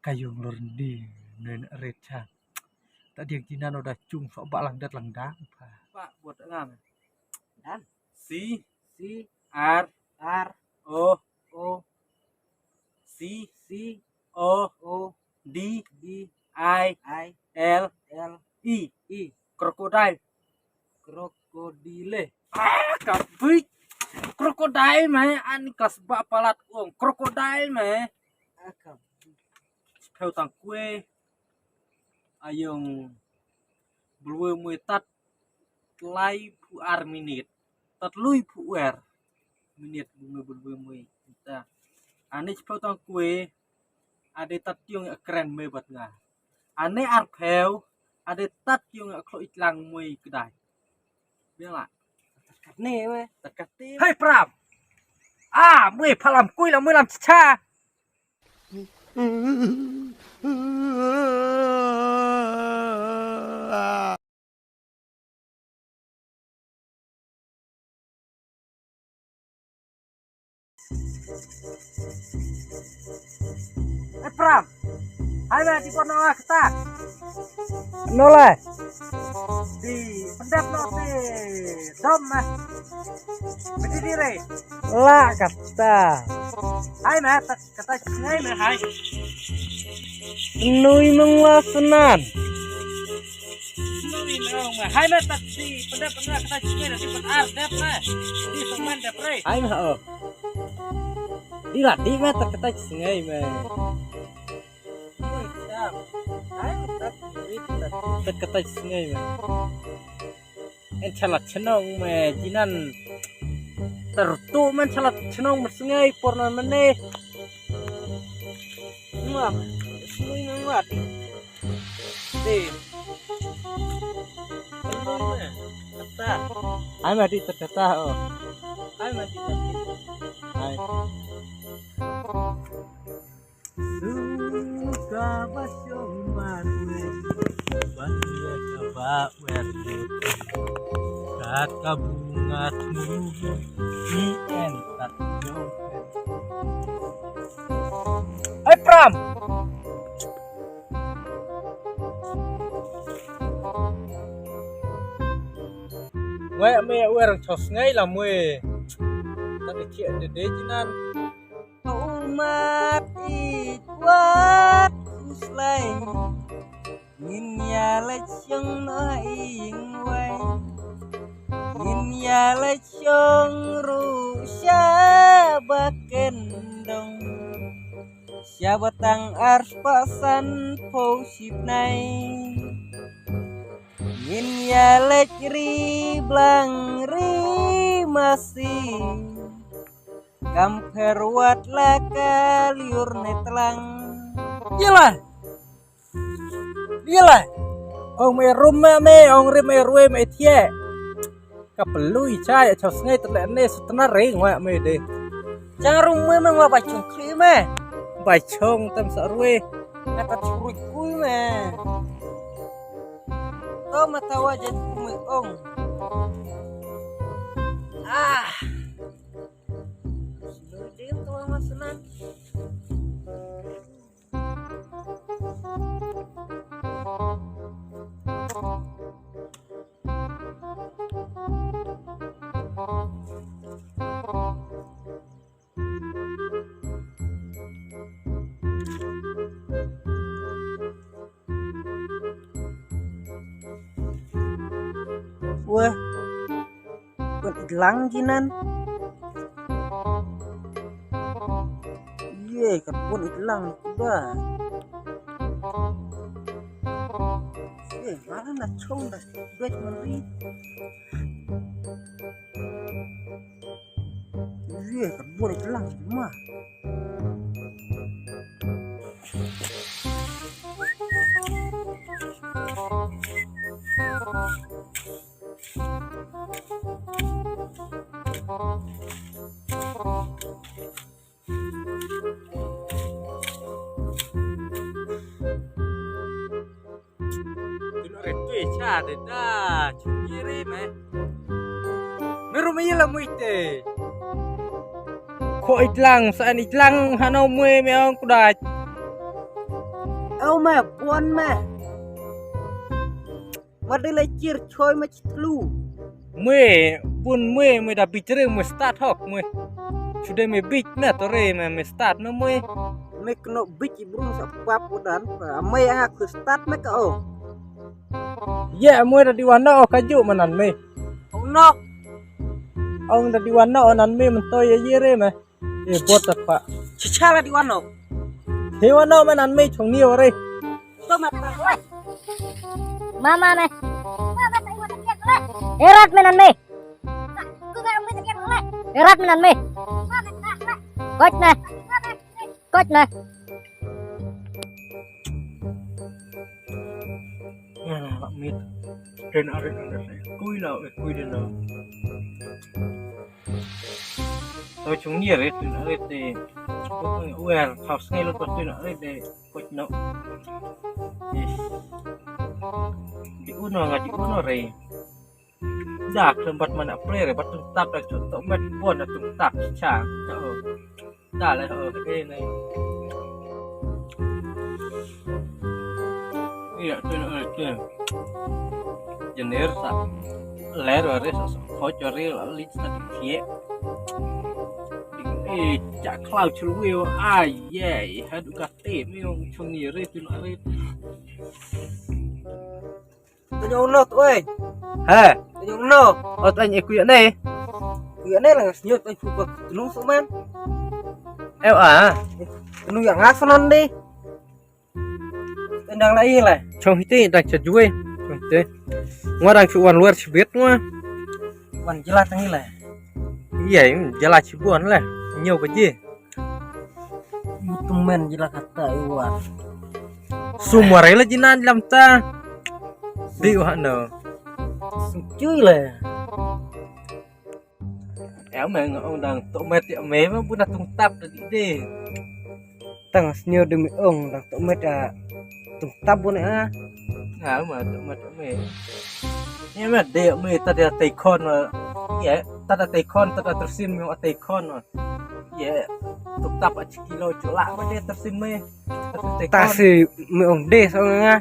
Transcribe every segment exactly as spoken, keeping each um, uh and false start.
Ka yung lor ni nen ret cha. Ta diang jinan oda chung fa ba lang dat lang dang pa. Pa buat ngam. Dan. C. C. R. R. O. O. C. C. O. O. D. D. I. I. L. L. E. E. Crocodile. Crocodile. Ah, ka bik. Crocodile me, ani ka sba palat ong. Crocodile me. Ah, ka bik. Chiphew tang kwe. Ayong bulwe mwe tat lai phu ar minit. Tat lui phu er. Minit bu me bulwe mwe. Ta. Ani chiphew tang kwe. Ade tat yung a kren me bat nga. Ane arphew, ade tat yung a klo itlang mui kedai. Biang lah. Tat kat ne, weh. Tat kat ne. Hei, Pram! Ah, mui phalam kui lah, mui lam chicha. Eh, Pram. Hai, ba, di kono ah, kata. Nolai. Di pendap no di dom, ah. Berdiri, re. La, kata. Hai, ma, tak Kata sngai me hai. Nui mengwa senan. Nui mengwa hai me tak si penda penda kata sngai na si pen ar dep me. Di semen dep re. Hai me oh. Di la di me tak kata sngai me. Nui sam. Hai me tak nui tak. Tak kata sngai me. En chalat chnong me jinan. Tertu men chalat chnong mersngai porna mene. Ngam. Sui ngam wat. Di. Perlu me. Kata. Ai mati terkata oh. Ai mati terkata. Ai. Suka ba shong marwei, ba ïa ka ba wer. Ka ka bunga smu, i en tat jong. Hai Pram. Wei me wer chos ngai la mwe. Tat ki de de jinan. Umat it wat u slei. Ngin ïa leit shong noh ha ïing wei. Ngin ïa leit shong ruh sha ba kyndong. Sha ba tang ar spah sanphew shibnai. Ngin ïa leit ri blang ri masi. Kam pher wat la ka liur ne tlang. Ïa la. Ïa la. Ong me rum me me, ong rim me rue me thie. Ka pelui cha ïa chos ngai tle ne sutna ring wa me de. Chang rum me me wa ba chung kri me. Ba chung tam sa rue. Nga ta churi kui me. To ma ta wa jet ku me ong. Ah. Sino din to wa ma senang. Wah. Bun itlang jinan. Ye, kat bun itlang ba. Ye, mana na chong da bet mari. Ye, kat bun itlang ma. Tun ore tu e cha de da chungire me. Meru me yela muite. Ko itlang sa an itlang hano mue me ong kudat. Au me, buan me. Madi le chir choi me chitlu. Mui, bun mui, mui da bichre mui start hok mui. Sudah mui bich me tore me mui start me mui. Me kno bich ibrung sa pap udan. Mui anga ku start me ka o. Ye mui da diwan no ka ju manan me. Ong no. Ong da diwan no nan me mentoi ye ye re me. E bot ta pa. Chicha la diwan no. He wan no manan me chong ni ore. Mama me. Erat me nan me. Erat me nan me. Koch me. Koch me. Ngala mit. Tren arit arit. Kui lau, eh, kui den lau. Tau chung ni arit, tren arit de. Wer, tau sngai lo tren arit de. Koch no. Yes. Di uno nga di uno re. Da khlem bat mana pre re bat tung tap da tung tap met bon da tung tap cha. Cha. Da le ho e ne. Iya tu na tu. Jener sa. Ler re sa sa. Ho chori la li sa tie. Eh, cha klau chulwi. Ai ye. Hadu ka te mi ong chung ni re tu na re. Tanya uno tu ai. Ha. Tanya uno. Ot an iku ya ne. Ku ya ne lang senyot ai ku ko tulung su man. Eh ah. Tulung yang asanan de. Tendang lai lai. Chong hiti dang cha jue. Chong hiti. Ngwa dang chu wan luar chibit ngwa. Wan jela tangi lai. Iya, jela chibuan lah. Nyo baje. Mutumen jela kata iwan. Sumare la jinan lam ta. Di wa no. Sumchui la. Em me nga ong dang to met ya me ma buna tung tap da di de. Tang snyo de me ong dang to met a tung tap buna a. Nga ma to met me. Ni ma de me ta de te kon. Ye ta da te kon ta da tersim me te kon. Ye tuk tap a chiki lo chula ma de tersim me. Ta si me ong de so nga.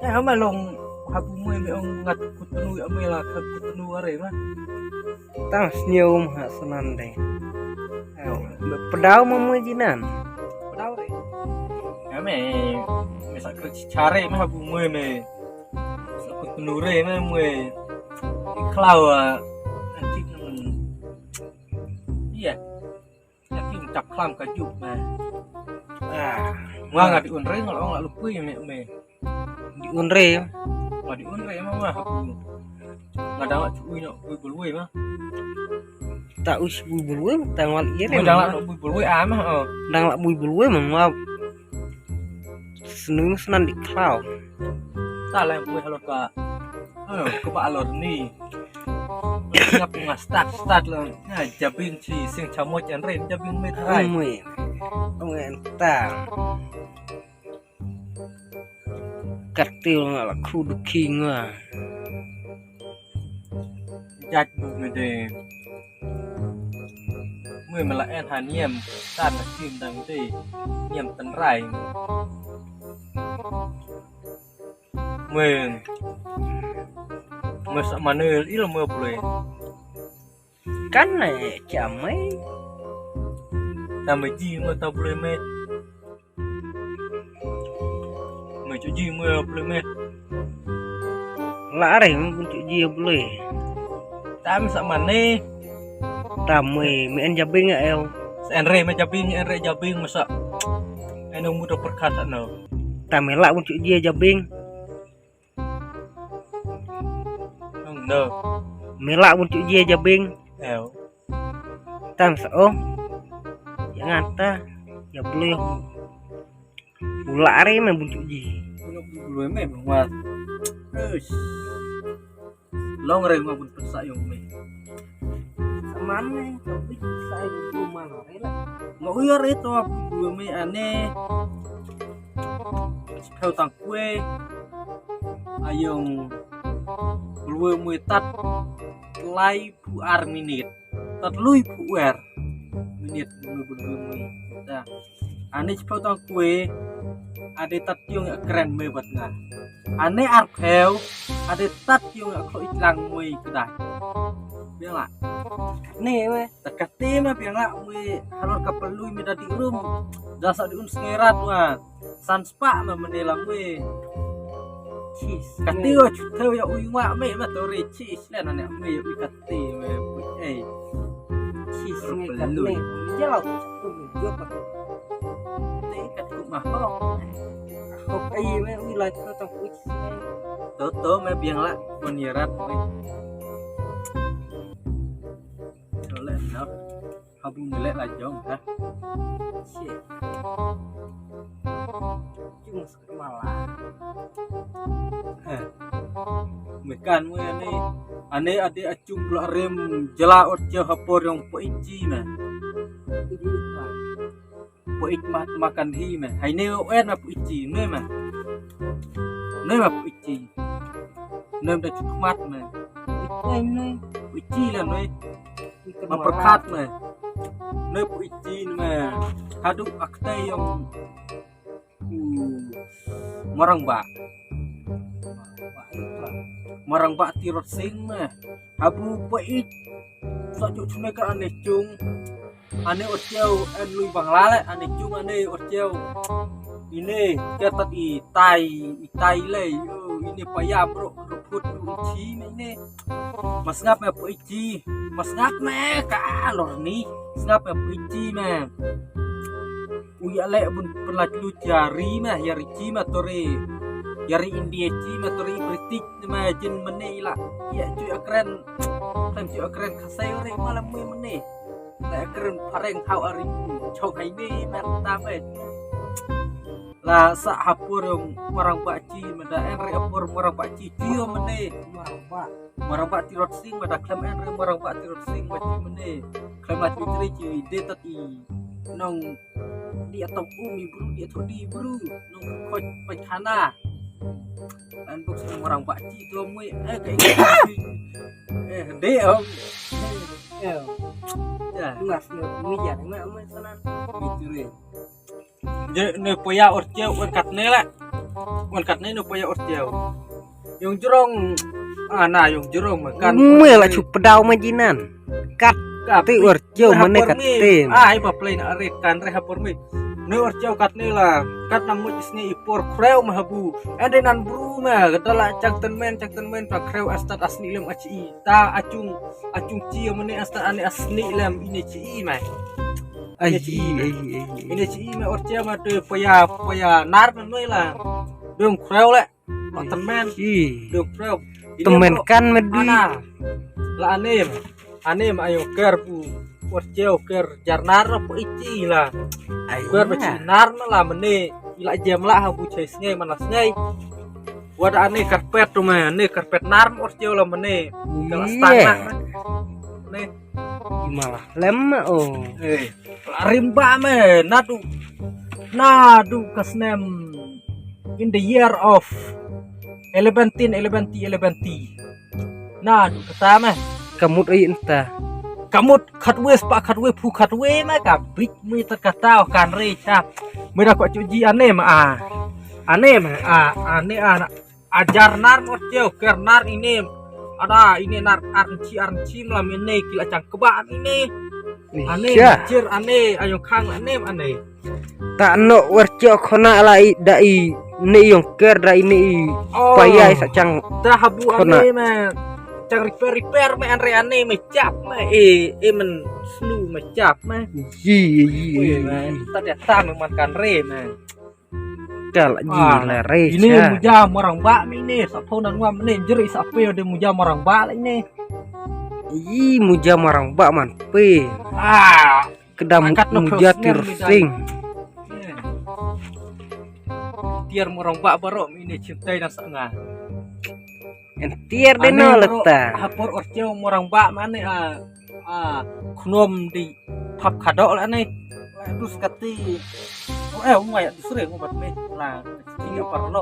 Eh ama long hapu me me ong ngat kutnu ya me la kutnu are ma. Tang sniew ma ha sanan de. Pedau ma me jinan. Pedau re. Ya me me sa kre chare ma hapu me me. Sa kutnu re me me. Klau a. Iya. Ïa ki chap khlam ka juk na. Ah, nga nga di un re nga ong la lupui me me. Di un re. Nga di un re ma ma hapu. Nga dang la chui no bui bul wei ma. Ta us bui bul wei ta ngal ye re. Nga dang la bui bul wei ah ma oh. Dang la bui bul wei ma nga. Snung snan di khlaw. Ta la bui halo ka. Oh, ka ba alor ni. Nga pu nga start start la. Nga jabing chi sing chamot an re jabing met rai. Mui. Ong en ta. Kartil nga la khu du ki nga. Jat bu me de. Mui me la en ha niam tan na kim dang de. Niam tan rai. Mui. Mui sa manil il mui bule. Kan na cha mai. Ta mai ji mui ta bule mai. Mai chu ji mui bule mai. La are mui bun chu ji bule. Ta mai sa mane. Ta mai mai en jabing el. Sa en re mai jabing en re jabing masa. Eno muda perkasa no. Ta mai la bun chu ji jabing. No. Mela bun chu ji jabing. Ew. Tam sa oh. Ya ngata. Ya blue. Ula are me bun chu ji. Blue me bun wat. Terus. Long re ma bun pesa yong me. Saman me, tapi sa bun ma lo re la. Lo yo re to blue me ane. Khau tang kue. Ayong blue mui tat lai phu ar minit. Tat lui phu er minit blue blue mui. Ta. Ani chipau tang kue. Ade tat yung ya kren me bat nga. Ane arphew, ade tat yung ya klo itlang mui kedai. Biang la. Ne me. Takati me biang la mui halor kapal lui me dadi rum. Dasa di un sengerat ma. San spa me mene la mui. Chis. Kati wa chuteu ya ui wa me ma tori chis le na ne me ya ui kati me. Eh. Chis me kati. Jalau. Te kat ku ma ho. Ho ai me ui lai ko tang ui. To to me biang la. Mon yarat me. Chole no. Habu ngelek la jong ha. Shit. Cuma sekali malah. Heh. Mekan mu ane. Ane ade acung blok rem jela ot jauh hapor yang po iji na. Po ik ma makan hi me. Hai ne en ma po iji ne ma. Ne ma po iji. Ne da chukmat me. Iji ne. Po iji la ne. Ma perkat me. Ne po iji me. Kadu akte yang. Hmm. Marang ba. Marang ba tirot sing me. Habu po ij. Sa juk chune ka ane chung. Ane ot jauh en lui bang lale ane chung ane ot jauh. Ine ketat i tai i tai le. Ine payam ro ro put ro chi ine. Masngap me po iji. Masngap me ka alor ni. Sngap me po iji me. Uya le bun pelat lu jari me yari chi me tori. Yari India chi me tori British me jin mene ila. Ya chui akren. Kan chui akren kasai ori malam me mene. La kren pareng hau ari chok hai me mer ta me. La sa hapur marang ba chi me da en re hapur marang ba chi chi yo mene. Marang ba. Marang ba tirot sing me da klem en re marang ba tirot sing me chi mene. Klem la chi tri chi de tat i. Nong di atop umi bru di atop di bru. Nong koi pai khana. An buk sing marang ba chi to mui eh kai. Eh de om. Ya. Ngas ni mi ya na me sanan. Mi tri. Je ne poya orcheo wan katne la. Wan katne ne poya orcheo. Yung jrong ana yung jrong makan. Me la chu pedau ma jinan. Kat ti orcheo mane kat ti. Ai pa play na arit kan re hapor mi. Ne orcheo katne la. Kat na mu isne ipor kreu ma habu. Ende nan bru ma dala chak ten men chak ten men pa kreu astat asni lem achi. Ta achung achung chi mane astat ane asni lem ine chi mai. Ai ai ai. Ine chi me orchia ma tu paya paya nar me me la. Dong kreu le. Temen. Dong kreu. Temen kan me di. La anem. Anem ayo ker bu. Orchia ker jar nar pu ichi la. Ai ker bu chi nar me la mene. Ila jem la ha bu chai sngai mana sngai. Wada ane karpet tu me ane karpet nar me orchia la mene. Kala stang na. Ne. Malah lem o. Eh, rimba me nadu nadu ka snem in the year of eleven ten eleven t eleven t. Nadu kata me. Kamut ai enta. Kamut khatwe spa khatwe phu khatwe me ka bit me ta kata kan re cha. Me da ko chuji ane ma a. Ane ma a ane a. Ajar nar mot jeu ker nar ine. Ada ine nar arnchi arnchi mlam ine kila chang keba ine. Ane jir ane ayo khang ane ane. Ta no wer chok khona la i da i ne yong ker da ine i. Payai sa chang. Ta habu ane me chang repair repair me anre ane me chap me e e men slu me chap me. Ji ji. Ta dia ta me man kan re me. Kal ji la re. Ini muja marang ba mi ne sa thon nan ngam ne jeri sa pe de muja marang ba la ne. Yi muja marang ba man pe. Ah, kedam muja tirsing. Tiar marang ba baro mi ne cintai na sa nga. Entier de no leta. Hapor orcheo marang ba mane a a khnom di phap khadok la ne. Dus kati. O eh mo ya dus re mo bat me la. Ini parno.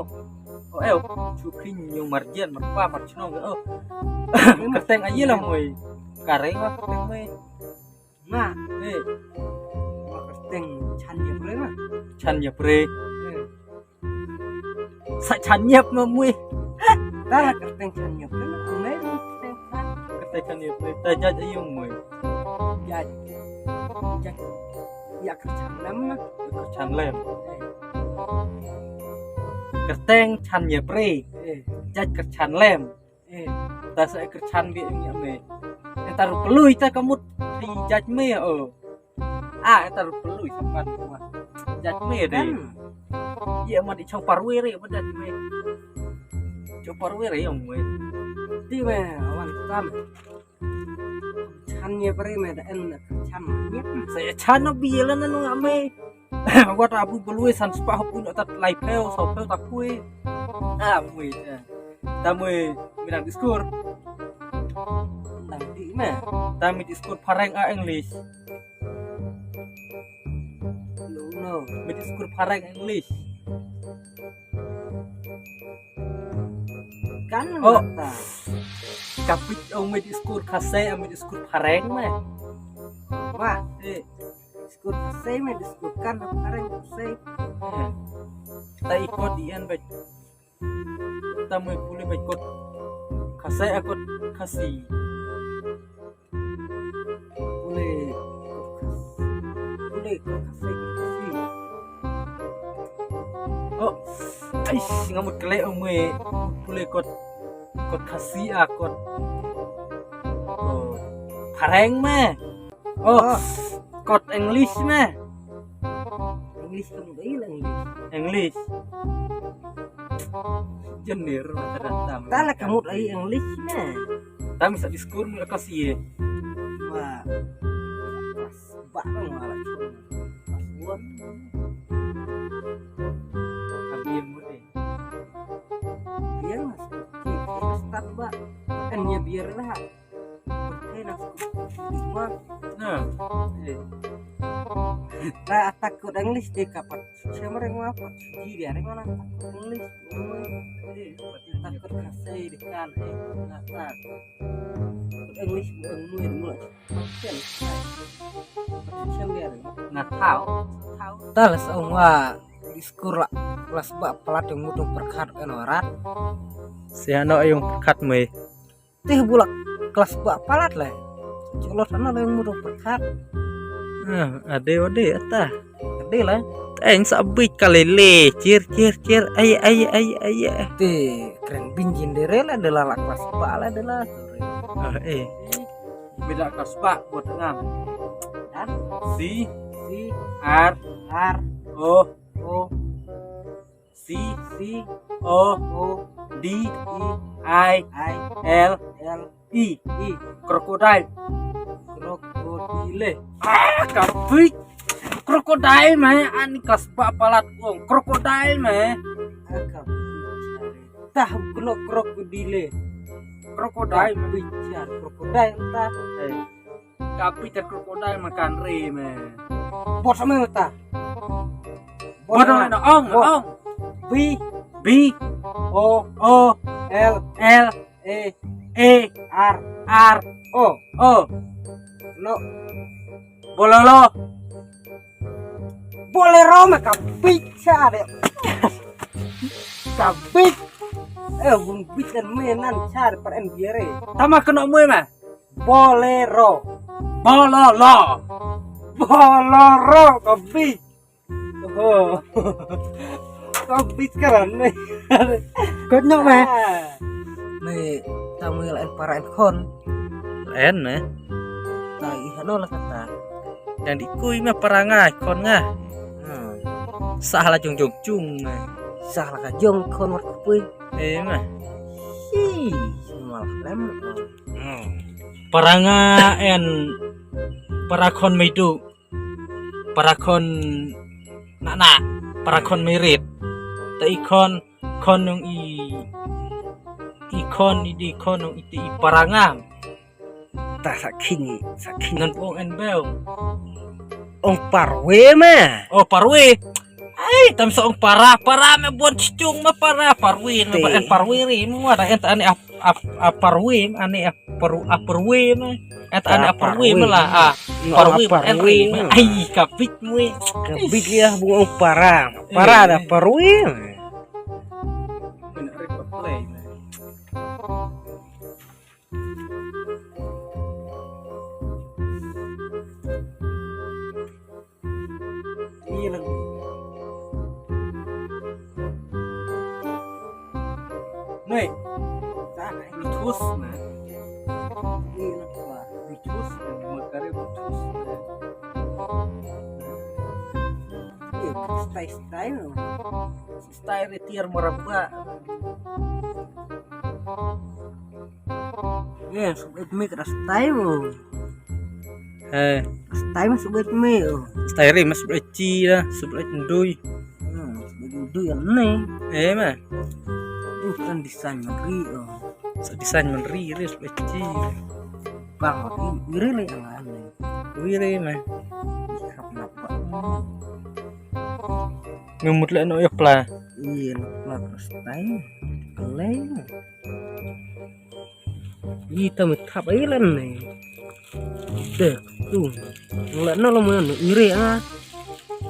O eh chu khin yung marjen marpa mar chnong o. Kerteng ayi la moi. Kareng ma kerteng moi. Nga eh. Kerteng chan ya pre ma. Chan ya pre. Sa chan ñiep ma mui. Dah lah kyrteng chan ñiep. Kan me kyrteng chan. Kyrteng chan ñiep. Ta jait aïu mui. Jait. Jait. Ya kyrchan lem na. Kyrchan lem. Kyrteng chan ñiep re. Eh. Jait kyrchan lem. Eh. Ta sa kyrchan bi ñiep me. Tar pelui ta kamut. Di jait me oh. Ah, tar pelui sa mat. Jait me de. Kan. Ye mat i chong parwe re mat jait me. Chong parwe re yong me. Di me wan tam. Chan ñiep re me da en chan ñiep. Sa chan no bi la na no me. Wat abu belui san spah pun tat lai phew sa phew ta pui. Ah, mui. Ta mui midang diskur. Dang di me. Ta mi diskur phareng a English. No, no. Mi diskur phareng English. Kan oh. Kapit ong mi diskur khase, mi diskur phareng me. Wah, eh. Diskur khase me diskur kan phareng khase. Eh. Ta ikot di en bet. Ta mui pule bet kot khase a kot khasi. Pule. Pule kot khase kot khasi. Oh, ai, nga mut kele ong mui pule kot kot khasi a kot. Oh, phareng me. Oh, kot English me. English kam dei la English. English. Jenir mata datam. Ta la kamut ai English me. Tam sa diskur mu kasi ye. Wah. Ba nang wala. Abiem mut eh. Biar mas. Start ba. Kan ya biar lah. Nah. Nah, takut English di kapat. Siapa yang ngapa? Di dia yang mana? English. Takut kasih di kan. Nah, takut English bukan mu yang mulai. Nah, tahu. Tahu. Tal sa ong wa diskur la klas ba palat ïa u mut u pyrkhat ïa u rat. Siano ïa u pyrkhat mei. Te bula klas ba palat le. Jolot ana le mut u pyrkhat. Ah, ade wade ata. Ade la. Eng sa bit ka lele, cir cir cir, ai ai ai ai. Te kren bin jin dere la de la klas ba la de la. Ah, eh. Bida klas ba buat ngam. Dan C C R R O O C C O D I I L L E E. Crocodile. Crocodile. Ah, kabit. Crocodile mei, ani klas ba palat ong. Crocodile mei. Tah kno crocodile. Crocodile. Bichar crocodile tah. Eh. Ka piter crocodile makan re me. Bot sama ta. Bot sama na ong ong. B B O O L L A A R R O. No. Bololo. Bolero me ka pit sa de. Ka pit. Eh, bun pit dan me nan sa de per en biere. Tama kena mui me. Bolero. Bololo. Boloro ka bit. Oh. Ka bit karan ne. Kot nok me. Me ta mui la en para en khon. En ne. Ta i hano la kata. Dan di kui me para nga khon nga. Sah la jong jong chung me. Sah la ka jong khon wat kupui. Eh me. Hi. Mal lem. Para nga en para khon mei du. Para khon na na. Para khon mei rit. Ta i khon khon nong i i khon i di khon nong i ti i para nga. Ta sakhi ni sakhi. Nan ong en beo. Ong parwe me. Oh parwe. Ai tam sa ong para para me bon chichung me para parwe me ba en parwe ri me wa da en ta ani ap ap ap parwe ani ap paru ap parwe me. Et ani ap parwe me la a parwe en ri me. Ai kabit mui. Kabit ya bu ong para para da parwe. Wait. Bluetooth na. Ini na kwa. Bluetooth na. Makare Bluetooth na. Ini style style. Style tiar marabba. Yes, it make a style. He. Style mas buat me. Style mas buat ci lah, sebab ndui. Hmm, sebab ndui yang ni. Eh mah. Bukan desain menteri. Oh. Desain menteri, ris buat ci. Bang, ini really yang aneh. Really mah. Kenapa? Memut lek no ya pla. Iya, no pla style. Keleng. Ita me thap ai lan ne. Deh, tu. Ngala no lo mo no ire ah.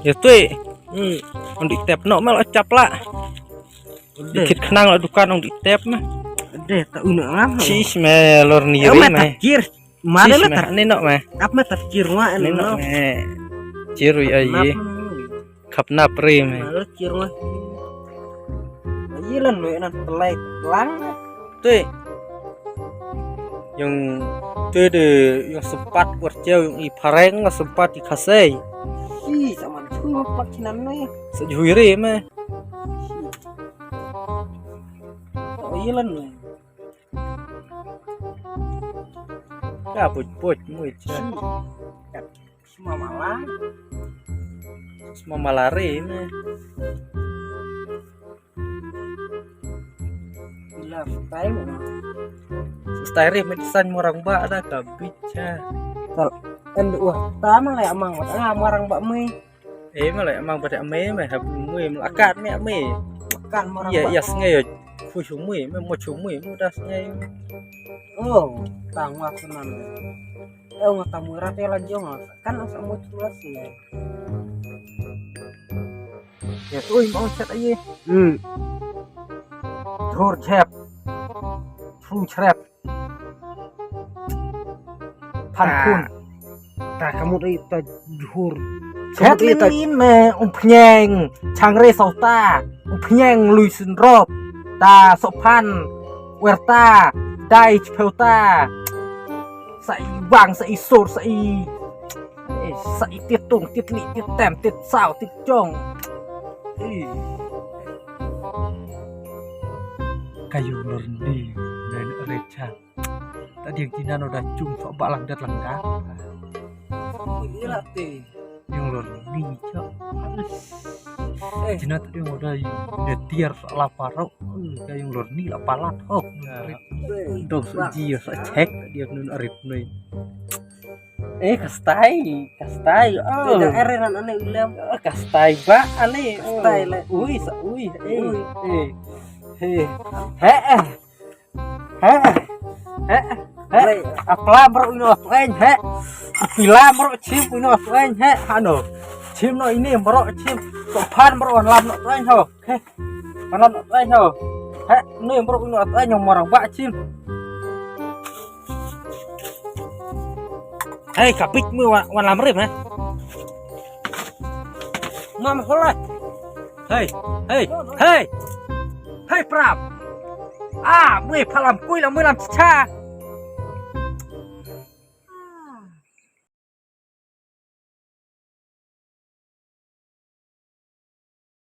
Ya tui. Hmm. Ong di tep no mal chap la. Deh. Dikit khnang la dukan ong di tep mah. Deh, ta una ngam. Sis me lor ni ire me. Kir. Mana la tar. Ni no me. Ap me tar kir wa ni no me. Kir wi ai. Khap na pre me. Nalo kir ngah. Ayi lan me nan pelai lang. Tui. Yang tui de yang sempat kerja yang i pareng lah sempat i kasai. Si sama tu pat kinan me. Sejui re me. Ayi lan me. Ka puch puch mui cha. Semua malam. Semua malari ni. Bila style. Style ni medicine orang ba ada ka bicha. Kal en wah tama le amang ah marang ba mui. Eh mala amang ba mui me hab mui mala kat me me. Kan marang ba. Iya sngai yo. Khu shu mui me mo shu mui mo das ngai. Oh, tang wa kunan. Eh, ngata mui rate la jong. Kan asa mo chuas ne. Ya, ui, mau chat aye. Hmm. Jhur jhep. Chu chrep. Phan khun. Ta kamut ai ta jhur. Chet lin lin me, um phnyeng, changre sauta, um phnyeng lui sindrop, ta sophan, werta, dai chpeuta. Sa i wang, sa i sur, sa i, eh, sa i tit tung, tit li, tit tem, tit sau, tit jong. Eh. Kayu lor ni, nen recha. Ta diang kina no da chung sok ba lang dat lang da. Ila te. Yang lor ni chok. Eh. Kina ta diang oda ne tiar sok la parok. Ka yang lor ni la palat hok. Dong sok ji sok chek ta diang nun arif ni. Eh, kastai, kastai. Oh. Te da ere nan ane ulam. Oh, kastai ba ane. Kastai le. Ui, sa ui. Eh, eh. He, eh. He, eh. He, eh. He. Apla bro ino tueng he. Pila bro chim ino tueng he. Hano. Chim no ini bro chim. Sopan bro lam no tueng ho. He. Mana nak try ho? He, ni bro nak try nyong marang ba chim. Hei, kapit mu wan lam rim he. Mam hola. Hei, hei, hei. Hei prap. Ah, mui phalam kui lam mui lam cha.